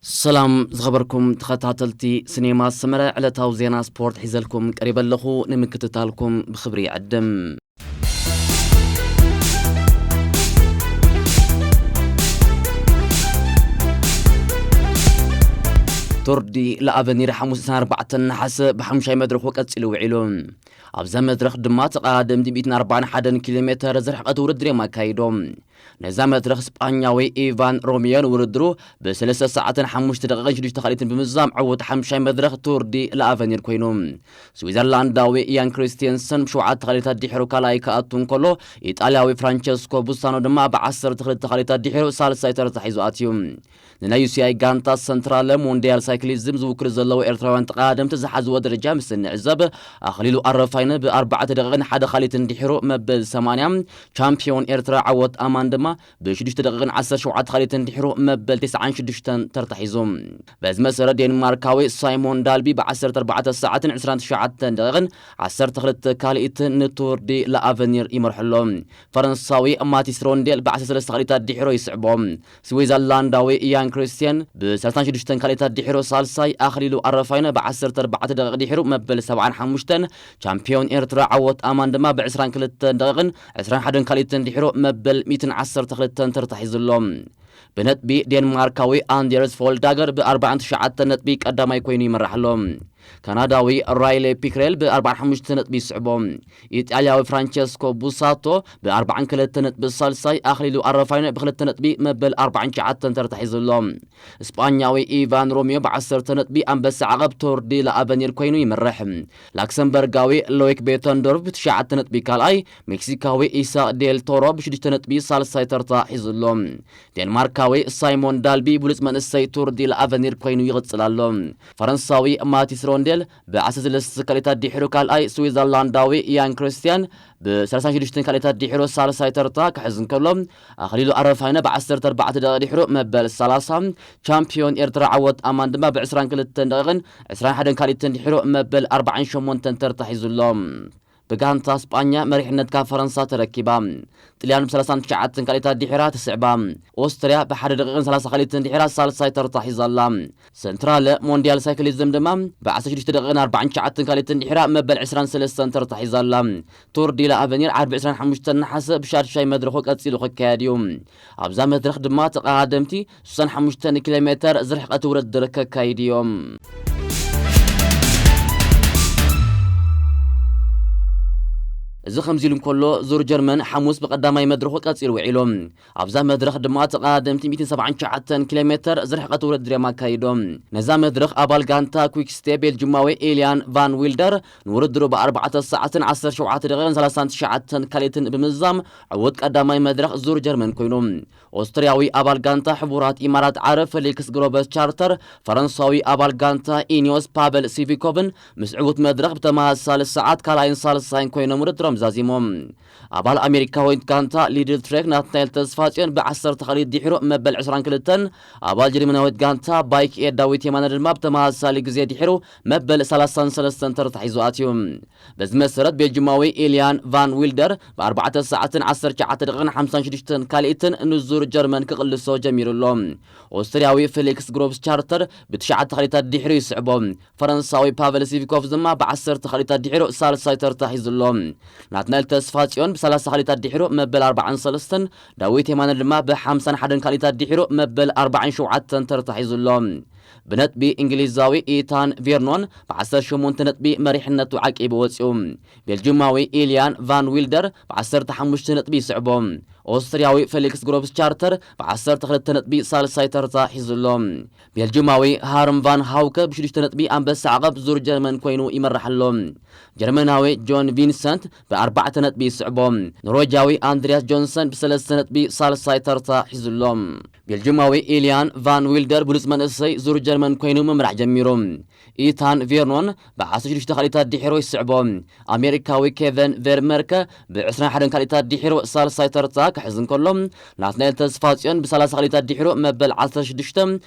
ሰላም ዝኸበርኩም ተኸታተልቲ ሲኔማ ሰመረ፣ ዕለታዊ ዜና ስፖርት ሒዘልኩም ቀሪበ ኣለኹ። ንምክትታልኩም ብኽብሪ ይዕድም። ቱር ዲ ለኣቨኒር ሓሙስ ዕስራን ኣርባዕተን ነሓሰ ብሓሙሻይ መድረኹ ቀጺሉ ውዒሉ። ኣብዛ መድረኽ ድማ ተቐዳደምቲ ሚእትን ኣርባዓን ሓደን ኪሎ ሜተር ዝርሕቐት ውድድር እዮም ኣካይዶም። ነዛ መድረኽ ስጳኛዊ ኢቫን ሮሚዮ ንውድድሩ ብሰለስተ ሰዓትን ሓሙሽተ ደቂቕን ሽዱሽተ ካልኢትን ብምዝዛም ዕዉት ሓሙሻይ መድረኽ ቱር ዲ ለኣቨኒር ኮይኑ። ስዊዘርላንዳዊ ኢያን ክሪስቲንሰን ብሸውዓተ ካልኢታት ድሕሩ ካልኣይ ክኣቱ እንከሎ፣ ኢጣልያዊ ፍራንቸስኮ ቡሳኖ ድማ ብዓሰርተ ክልተ ካልኢታት ድሕሩ ሳልሳይ ተርታ ሒዙ ኣትዩ። ንናይ ዩ ሲ ኣይ ጋንታ ሰንትራለ ሞንዲያል ሳይክሊዝም ዝውክሉ ዘለዉ ኤርትራውያን ተቐዳደምቲ ዝሓዝዎ ደረጃ ምስ እንዕዘብ፣ ኣኽሊሉ ኣረፋይነ ብኣርባዕተ ደቂቕን ሓደ ካልኢትን ድሕሩ መበል ሰማንያ፣ ቻምፒዮን ኤርትራ ዓወት ኣማን ድማ ብሽዱሽተ ደቂቕን ዓሰርተ ሸውዓተ ካልኢትን ድሕሩ መበል ተስዓን ሽዱሽተን ተርታ ሒዙ። በዚ መሰረት ዴንማርካዊ ሳይሞን ዳልቢ ብዓሰርተ ኣርባዕተ ሰዓትን ዕስራን ትሽዓተን ደቂቕን ዓሰርተ ክልተ ካልኢትን ንቱር ዲ ለኣቨኒር ይመርሑ ኣሎ። ፈረንሳዊ ማቲስ ሮንዴል ብዓሰርተ ሰለስተ ካልኢታት ድሕሩ ይስዕቦ። ስዊዘርላንዳዊ ኢያን ክሪስቲያን ብሰላሳን ሽዱሽተን ካልኢታት ድሕሩ ሳልሳይ፣ ኣኽሊሉ ኣረፋይነ ብዓሰርተ ኣርባዕተ ደቂቕ ድሕሩ መበል ሰብዓን ሓሙሽተን፣ ቻምፒዮን ኤርትራ ዓወት ኣማን ድማ ብዕስራን ክልተን ደቂቕን ዕስራን ሓደን ካልኢትን ድሕሩ መበል ሚእትን ዓሰርተ ክልተን ተርታ ሒዙ ኣሎ። ብነጥቢ ዴንማርካዊ ኣንደርስ ፎልዳገር ብኣርባዓን ትሽዓተን ነጥቢ ቀዳማይ ኮይኑ ይመርሕ ኣሎ። ካናዳዊ ራይሌ ፒክሬል ብኣርባዓን ሓሙሽተ ነጥቢ ይስዕቦ። ኢጣልያዊ ፍራንቸስኮ ቡሳቶ ብኣርባዓን ክልተ ነጥቢ ሳልሳይ፣ ኣኽሊሉ ኣረፋይነ ብክልተ ነጥቢ መበል ኣርባዓን ትሽዓተን ተርታ ሒዙ ኣሎ። ስጳኛዊ ኢቫን ሮሚዮ ብዓሰርተ ነጥቢ ኣንበሳ ዓቐብ ቱር ዲ ለኣቨኒር ኮይኑ ይመርሕ። ላክሰምበርጋዊ ሎይክ ቤተንዶርፍ ብትሽዓተ ነጥቢ ካልኣይ፣ ሜክሲካዊ ኢሳቅ ዴል ቶሮ ብሽዱሽተ ነጥቢ ሳልሳይ ተርታ ሒዙ ኣሎ። ዴንማርካዊ ሳይሞን ዳልቢ ብሉጽ መንእሰይ ቱር ዲ ለኣቨኒር ኮይኑ ይቕጽል ኣሎ። ፈረንሳዊ ማቲስ ሮንዴል ብዓሰርተ ሰለስተ ካልኢታት ድሕሩ ካልኣይ፣ ስዊዘርላንዳዊ ኢያን ክሪስቲያን ብሰላሳን ሽዱሽተን ካልኢታት ድሕሩ ሳልሳይ ተርታ ክሕዝ እንከሎ፣ ኣኽሊሉ ኣረፋይነ ብዓሰርተ ኣርባዕተ ደቂቕ ድሕሩ መበል ሰላሳ፣ ቻምፒዮን ኤርትራ ዓወት ኣማን ድማ ብዕስራን ክልተን ደቂቕን ዕስራን ሓደን ካልኢትን ድሕሩ መበል ኣርባዓን ሸሞንተን ተርታ ሒዙ ኣሎ። ብጋንታ ስጳኛ መሪሕነት ካብ ፈረንሳ ተረኪባ። ጥልያን ብሰላሳን ትሽዓተን ካልኢታት ድሒራ ትስዕባ። ኦስትርያ ብሓደ ደቂቕን ሰላሳ ካልኢትን ድሒራ ሳልሳይ ተርታ ሒዛ ኣላ። ሰንትራለ ሞንዲያል ሳይክሊዝም ድማ ብዓሰርተ ሽዱሽተ ደቂቕን ኣርባዓን ትሽዓተን ካልኢትን ድሒራ መበል ዕስራን ሰለስተን ተርታ ሒዛ ኣላ። ቱር ዲ ለኣቨኒር ዓርቢ ዕስራን ሓሙሽተን ነሓሰ ብሻድሻይ መድረኹ ቀጺሉ ክካየድ እዩ። ኣብዛ መድረኽ ድማ ተቐዳደምቲ ስሳን ሓሙሽተን ኪሎ ሜተር ዝርሕቐት ውድድር ከካይድ እዮም። እዚ ከምዚ ኢሉ እንከሎ፣ ዙር ጀርመን ሓሙስ ብቐዳማይ መድረኹ ቀጺሉ ውዒሉ። ኣብዛ መድረኽ ድማ ተቐዳደምቲ ሚእትን ሰብዓን ትሽዓተን ኪሎ ሜተር ዝርሕቐት ውድድር እዮም ኣካይዶም። ነዛ መድረኽ ኣባል ጋንታ ኩክ ስቴፕ ቤልጅማዊ ኤልያን ቫን ዊልደር ንውድድሩ ብኣርባዕተ ሰዓትን ዓሰርተ ሸውዓተ ደቂቕን ሰላሳን ትሽዓተን ካልኢትን ብምዝዛም ዕዉት ቀዳማይ መድረኽ ዙር ጀርመን ኮይኑ። ኦስትርያዊ ኣባል ጋንታ ሕቡራት ኢማራት ዓረብ ፌሊክስ ግሮበስ ቻርተር፣ ፈረንሳዊ ኣባል ጋንታ ኢኒዮስ ፓቨል ሲቪኮቭን ምስ ዕዉት መድረኽ ብተመሳሳሊ ሰዓት ካልኣይን ሳልሳይን ኮይኖም ውድድሮም ዛዚሞም። ኣባል ኣሜሪካዊት ጋንታ ሊድል ትሬክ ናትናኤል ተስፋጽዮን ብዓሰርተ ካልኢት ድሕሩ መበል ዕስራን ክልተን፣ ኣባል ጀርመናዊት ጋንታ ባይክ ኤር ዳዊት የማነ ድማ ብተመሳሳሊ ግዜ ድሕሩ መበል ሰላሳን ሰለስተን ተርታ ሒዙ ኣትዩ። በዚ መሰረት ቤልጅማዊ ኢልያን ቫን ዊልደር ብኣርባዕተ ሰዓትን ዓሰርተ ትሽዓተ ደቂቕን ሓምሳን ሽዱሽተን ካልኢትን ንዙር ጀርመን ክቕልሶ ጀሚሩ ኣሎ። ኦስትርያዊ ፌሊክስ ግሮብስ ቻርተር ብትሽዓተ ካልኢታት ድሕሩ ይስዕቦ። ፈረንሳዊ ፓቨል ሲቪኮቭ ድማ ብዓሰርተ ካልኢታት ድሕሩ ሳልሳይ ተርታ ሒዙ ኣሎ። ናትናኤል ተስፋጽዮን ብሰላሳ ካልኢታት ድሕሩ መበል ኣርባዓን ሰለስተን፣ ዳዊት የማነ ድማ ብሓምሳን ሓደን ካልኢታት ድሕሩ መበል ኣርባዓን ሸውዓተን ተርታ ሒዙ ኣሎ። ብነጥቢ እንግሊዛዊ ኢታን ቬርኖን ብዓሰርተ ሸሞንተ ነጥቢ መሪሕነቱ ዓቂቡ ወጺኡ። ቤልጅማዊ ኢልያን ቫን ዊልደር ብዓሰርተ ሓሙሽተ ነጥቢ ይስዕቦ። ኦስትርያዊ ፌሊክስ ግሮብስ ቻርተር ብዓሰርተ ክልተ ነጥቢ ሳልሳይ ተርታ ሒዙ ኣሎ። ቤልጅማዊ ሃርም ቫን ሃውከ ብሽዱሽተ ነጥቢ ኣንበሳ ዓቐብ ዙር ጀርመን ኮይኑ ይመርሕ ኣሎ። ጀርመናዊ ጆን ቪንሰንት ብኣርባዕተ ነጥቢ ይስዕቦ። ኖርወጃዊ ኣንድሪያስ ጆንሰን ብሰለስተ ነጥቢ ሳልሳይ ተርታ ሒዙ ኣሎ። ቤልጅማዊ ኢልያን ቫን ዊልደር ብሉጽ መንእሰይ ዙር ጀርመን ኮይኑ ምምራሕ ጀሚሩ። ኢታን ቬርኖን ብዓሰርተ ሽዱሽተ ካልኢታት ድሒሩ ይስዕቦ። ኣሜሪካዊ ኬቨን ቬርመርከ ብዕስራን ሓደን ካልኢታት ድሒሩ ሳልሳይ ተርታ ክሕዝ እንከሎ፣ ናትናኤል ተስፋጽዮን ብሰላሳ ካልኢታት ድሒሩ መበል ዓሰርተ ሽዱሽተ፣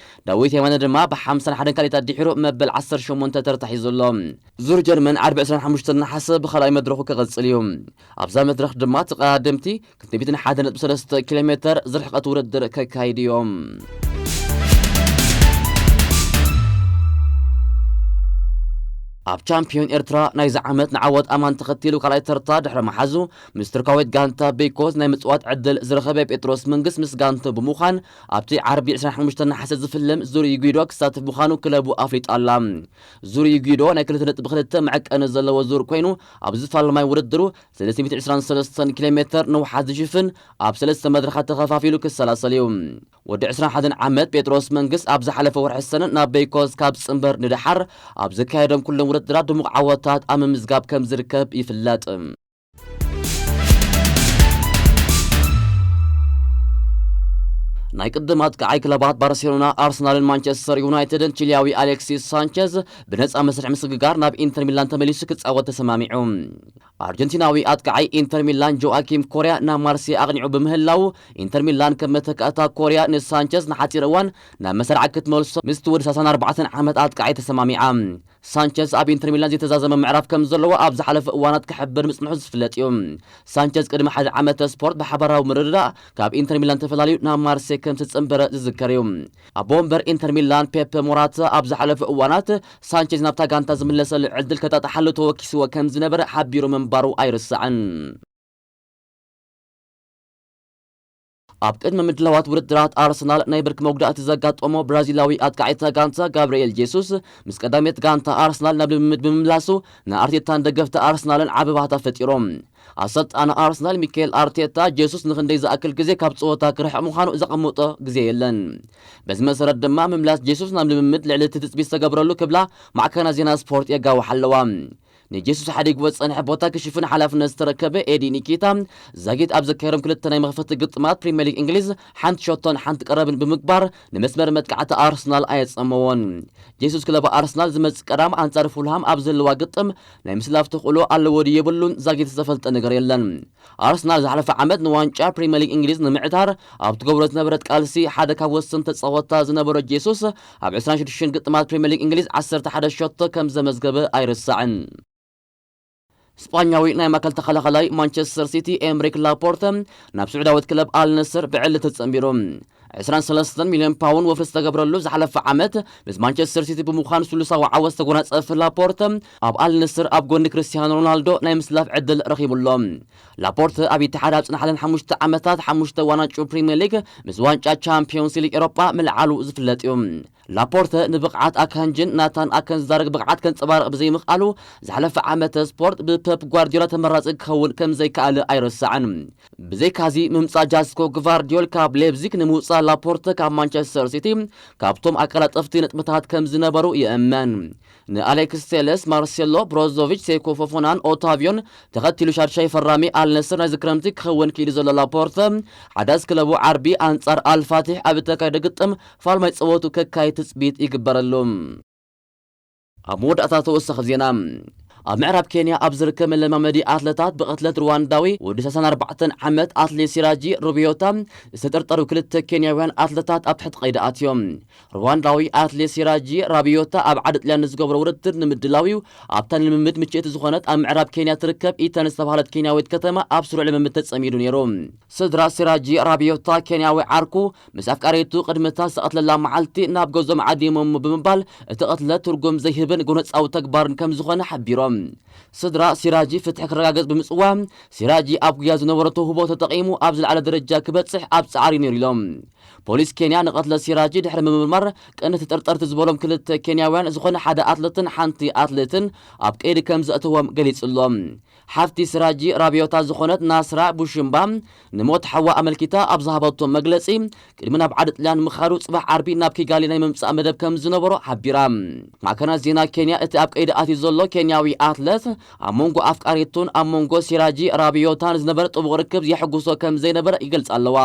ዳዊት የማነ ድማ ብሓምሳን ሓደን ካልኢታት ድሒሩ መበል ዓሰርተ ሸሞንተ ተርታ ሒዙ ኣሎ። ዙር ጀርመን ዓርቢ ዕስራን ሓሙሽተን ነሓሰ ብኻልኣይ መድረኹ ክቐጽል እዩ። ኣብዛ መድረኽ ድማ ተቐዳደምቲ ክልተ ሚእትን ሓደ ነጥቢ ሰለስተ ኪሎ ሜተር ዝርሕቐት ውድድር ከካይዱ እዮም። ኣብ ቻምፒዮን ኤርትራ ናይዚ ዓመት ንዓወት ኣማን ተኸቲሉ ካልኣይ ተርታ ድሕሪ መሓዙ፣ ምስ ቱርካዊት ጋንታ ቤይኮዝ ናይ ምጽዋት ዕድል ዝረኸበ ጴጥሮስ መንግስ ምስ ጋንታኡ ብምዃን፣ ኣብቲ ዓርቢ ዕስራን ሓሙሽተን ነሓሰ ዝፍለም ዙር ዩጊዶ ክሳተፍ ምዃኑ ክለቡ ኣፍሊጡ ኣላ። ዙር ዩጊዶ ናይ ክልተ ነጥቢ ክልተ መዐቀኒ ዘለዎ ዙር ኮይኑ፣ ኣብዚ ፈላማይ ውድድሩ ሰለስተ ሚእቲ ዕስራን ሰለስተን ኪሎ ሜተር ንውሓት ዝሽፍን ኣብ ሰለስተ መድረኻት ተኸፋፊሉ ክሰላሰል እዩ። ወዲ ዕስራን ሓደን ዓመት ጴጥሮስ መንግስ ኣብ ዝሓለፈ ወርሒ ሰነ ናብ ቤይኮዝ ካብ ዝጽንበር ንደሓር፣ ኣብ ዝካየዶም ኩሎም ውድድራት ድሙቕ ዓወታት ኣብ ምምዝጋብ ከም ዝርከብ ይፍለጥ። ናይ ቅድም ኣጥቃዓይ ክለባት ባርሴሎና፣ ኣርሰናልን ማንቸስተር ዩናይትድን ቺሊያዊ ኣሌክሲስ ሳንቸዝ ብነጻ መስርሕ ምስግጋር ናብ ኢንተር ሚላን ተመሊሱ ክጻወት ተሰማሚዑ። ኣርጀንቲናዊ ኣጥቃዓይ ኢንተር ሚላን ጆኣኪም ኮርያ ናብ ማርሴ ኣቕኒዑ ብምህላው፣ ኢንተር ሚላን ከም መተካእታ ኮርያ ንሳንቸዝ ንሓጺር እዋን ናብ መሰርዓ ክትመልሶ ምስቲ ወዲ ሰላሳን ኣርባዕተን ዓመት ኣጥቃዓይ ተሰማሚዓ። ሳንቸዝ ኣብ ኢንተር ሚላን ዘይተዛዘመ ምዕራፍ ከም ዘለዎ ኣብ ዝሓለፈ እዋናት ክሕብር ምጽንሑ ዝፍለጥ እዩ። ሳንቸዝ ቅድሚ ሓደ ዓመተ ስፖርት ብሓባራዊ ምርድዳእ ካብ ኢንተር ሚላን ተፈላልዩ ናብ ማርሴ ከም ዝተጸንበረ ዝዝከር እዩ። ኣቦ ወንበር ኢንተር ሚላን ፔፐ ሞራታ ኣብ ዝሓለፈ እዋናት ሳንቸዝ ናብታ ጋንታ ዝምለሰሉ ዕድል ከጣጥሓሉ ተወኪስዎ ከም ዝነበረ ሓቢሩ ምንባሩ ኣይርሳዕን። ኣብ ቅድሚ ምድላዋት ውድድራት ኣርሰናል ናይ ብርኪ መጉዳእቲ ዘጋጠሞ ብራዚላዊ ኣጥቃዒ እታ ጋንታ ጋብርኤል ጄሱስ ምስ ቀዳሜት ጋንታ ኣርሰናል ናብ ልምምድ ብምምላሱ ንኣርቴታን ደገፍቲ ኣርሰናልን ዓቢ ባህታ ፈጢሮም። ኣሰልጣኒ ኣርሰናል ሚካኤል ኣርቴታ ጄሱስ ንኽንደይ ዝኣክል ግዜ ካብ ጸወታ ክርሕቕ ምዃኑ ዘቐመጦ ግዜ የለን። በዚ መሰረት ድማ ምምላስ ጄሱስ ናብ ልምምድ ልዕሊ እቲ ትጽቢት ዝተገብረሉ ክብላ ማዕከናት ዜና ስፖርት የጋውሓ ኣለዋ። ንጄሱስ ሓዲግዎ ዝጸንሐ ቦታ ክሽፍን ሓላፍነት ዝተረከበ ኤዲ ኒኪታ ዛጊት ኣብ ዘካየዶም ክልተ ናይ መኽፈቲ ግጥማት ፕሪምየር ሊግ እንግሊዝ ሓንቲ ሸቶን ሓንቲ ቀረብን ብምግባር ንመስመር መጥቃዕቲ ኣርሰናል ኣየጸመዎን። ጄሱስ ክለብ ኣርሰናል ዝመጽእ ቀዳም ኣንጻር ፉልሃም ኣብ ዘለዋ ግጥም ናይ ምስላፍ ተኽእሎ ኣለዎ ድዩ የብሉን ዛጊት ዝተፈልጠ ነገር የለን። ኣርሰናል ዝሓለፈ ዓመት ንዋንጫ ፕሪምየር ሊግ እንግሊዝ ንምዕታር ኣብ ትገብሮ ዝነበረት ቃልሲ ሓደ ካብ ወሰንቲ ተጻወትታ ዝነበሮ ጄሱስ ኣብ ዕስራን ሽዱሽተን ግጥማት ፕሪምየር ሊግ እንግሊዝ ዓሰርተ ሓደ ሸቶ ከም ዘመዝገበ ኣይርሳዕን። ስጳኛዊ ናይ ማእከል ተኸላኸላይ ማንቸስተር ሲቲ ኤምሪክ ላፖርተ ናብ ስዑዳዊት ክለብ ኣልነስር ብዕሊ ተጸንቢሩ። ዕስራን ሰለስተን ሚልዮን ፓውንድ ወፍሪ ዝተገብረሉ ዝሓለፈ ዓመት ምስ ማንቸስተር ሲቲ ብምዃን ስሉሳዊ ዓወት ዝተጎናጸፈ ላፖርተ ኣብ ኣልነስር ኣብ ጎኒ ክርስቲያኖ ሮናልዶ ናይ ምስላፍ ዕድል ረኺቡ ኣሎ። ላፖርተ ኣብ ኢትሓድ ኣብ ዝጸንሓለን ሓሙሽተ ዓመታት ሓሙሽተ ዋንጫ ፕሪምየር ሊግ ምስ ዋንጫ ቻምፒዮንስ ሊግ ኤሮጳ ምልዓሉ ዝፍለጥ እዩ። ላፖርተ ንብቕዓት ኣካንጅን ናታን ኣከን ዝዳረግ ብቕዓት ከንጸባርቕ ብዘይምኽኣሉ፣ ዝሓለፈ ዓመተ ስፖርት ብፐፕ ጓርዲዮላ ተመራጺ ክኸውን ከም ዘይከኣለ ኣይረሳዕን። ብዘይካዚ፣ ምምጻእ ጃስኮ ግቫርዲዮል ካብ ሌፕዚግ ንምውጻእ ላፖርተ ካብ ማንቸስተር ሲቲ ካብቶም ኣቀላጠፍቲ ነጥብታት ከም ዝነበሩ ይእመን። ንኣሌክስ ቴለስ፣ ማርሴሎ ብሮዞቪች፣ ሴኮ ፎፎናን ኦታቪዮን ተኸቲሉ ሻድሻይ ፈራሚ ኣልነስር ናይዚ ክረምቲ ክኸውን ክኢሉ ዘሎ ላፖርተ፣ ሓዳስ ክለቡ ዓርቢ ኣንጻር ኣልፋቲሕ ኣብ እተካየደ ግጥም ፋልማይ ጸወቱ ከካይ ትጽቢት ይግበረሉ። ኣብ መወዳእታ ተወሳኺ ዜና። ኣብ ምዕራብ ኬንያ ኣብ ዝርከብ መለማመዲ ኣትለታት ብቕትለት ሩዋንዳዊ ወዲ ሰላሳን ኣርባዕተን ዓመት ኣትሌት ሲራጂ ሩቢዮታ ዝተጠርጠሩ ክልተ ኬንያውያን ኣትለታት ኣብ ትሕቲ ቀይዲ ኣትዮም። ሩዋንዳዊ ኣትሌት ሲራጂ ራቢዮታ ኣብ ዓዲ ጥልያን ንዝገብሮ ውድድር ንምድላው እዩ። ኣብታ ንልምምድ ምችእቲ ዝኾነት ኣብ ምዕራብ ኬንያ ትርከብ ኢተን ዝተባህለት ኬንያዊት ከተማ ኣብ ስሩዕ ልምምድ ተጸሚዱ ነይሩ። ስድራ ሲራጂ ራቢዮታ ኬንያዊ ዓርኩ ምስ ኣፍቃሪቱ ቅድምታ ዝተቐትለላ መዓልቲ ናብ ገዞም ዓዲሞሞ ብምባል እቲ ቅትለት ትርጉም ዘይህብን ጎነጻዊ ተግባርን ከም ዝኾነ ሓቢሮም። ስድራ ሲራጂ ፍትሒ ክረጋገጽ ብምጽዋዕ፣ ሲራጂ ኣብ ጉያ ዝነበሮ ተውህቦ ተጠቒሙ ኣብ ዝለዓለ ደረጃ ክበጽሕ ኣብ ጻዕሪ ነይሩ ኢሎም። ፖሊስ ኬንያ ንቐትለት ሲራጂ ድሕሪ ምምርማር፣ ቀንዲ ተጠርጠርቲ ዝበሎም ክልተ ኬንያውያን ዝኾነ ሓደ ኣትለትን ሓንቲ ኣትሌትን ኣብ ቀይዲ ከም ዘእተዎም ገሊጹ ኣሎ። ሓፍቲ ሲራጂ ራቢዮታ ዝኾነት ናስራ ቡሽምባ ንሞት ሓዋ ኣመልኪታ ኣብ ዝሃበቶ መግለጺ፣ ቅድሚ ናብ ዓዲ ጥልያን ምኻዱ ጽባሕ ዓርቢ ናብ ኪጋሊ ናይ ምምጻእ መደብ ከም ዝነበሮ ሓቢራ። ማዕከናት ዜና ኬንያ እቲ ኣብ ቀይዲ ኣትዩ ዘሎ ኬንያዊ ኣትለት ኣብ መንጎ ኣፍቃሪቱን ኣብ መንጎ ሲራጂ ራቢዮታን ዝነበረ ጥቡቕ ርክብ የሐጉሶ ከም ዘይነበረ ይገልጻ ኣለዋ።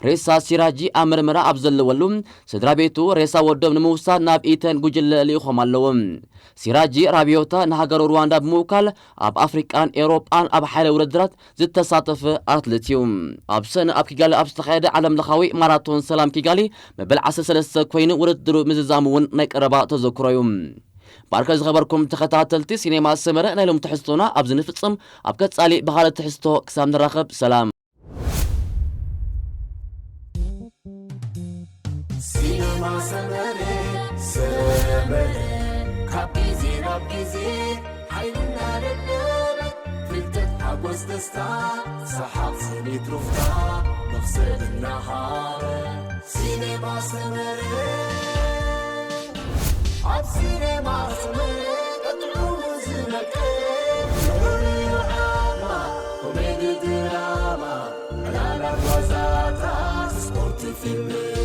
ሬሳ ሲራጂ ኣብ መርመራ ኣብ ዘለወሉ፣ ስድራ ቤቱ ሬሳ ወዶም ንምውሳድ ናብ ኢተን ጉጅለ ልኢኾም ኣለዉ። ሲራጂ ራቢዮታ ንሃገሩ ሩዋንዳ ብምውካል ኣብ ኣፍሪቃን ኤውሮጳን ኣብ ሓይለ ውድድራት ዝተሳተፈ ኣትሌት እዩ። ኣብ ሰነ ኣብ ኪጋሊ ኣብ ዝተኻየደ ዓለምለኻዊ ማራቶን ሰላም ኪጋሊ መበል ዓሰርተ ሰለስተ ኮይኑ ውድድሩ ምዝዛሙ እውን ናይ ቀረባ ተዘክሮ እዩ። ባርከ ዝኸበርኩም ተኸታተልቲ ሲኔማ ሰመረ ናይ ሎም ትሕዝቶና ኣብዚ ንፍጽም። ኣብ ቀጻሊ ብኻልእ ትሕዝቶ ክሳብ ንራኸብ ሰላም። ሲነማ ሰመረ፣ ሰመረ። ካብ ግዜ ናብ ግዜ ሓይልና ደደበ፣ ፍልጠት ሓጎስ ደስታ፣ ሰሓቕ ስኒት ሩፍታ፣ መኽሰብ እናሃበ። ሲኔማ ሰመረ፣ ኣብ ሲኔማ ሰመረ፣ ቀጥዑ ዝነቀ፣ ፍቕሪ ዓማ፣ ኮሜዲ ድራማ፣ ዕላላት ዋዛታት፣ ስፖርት ፊልም፣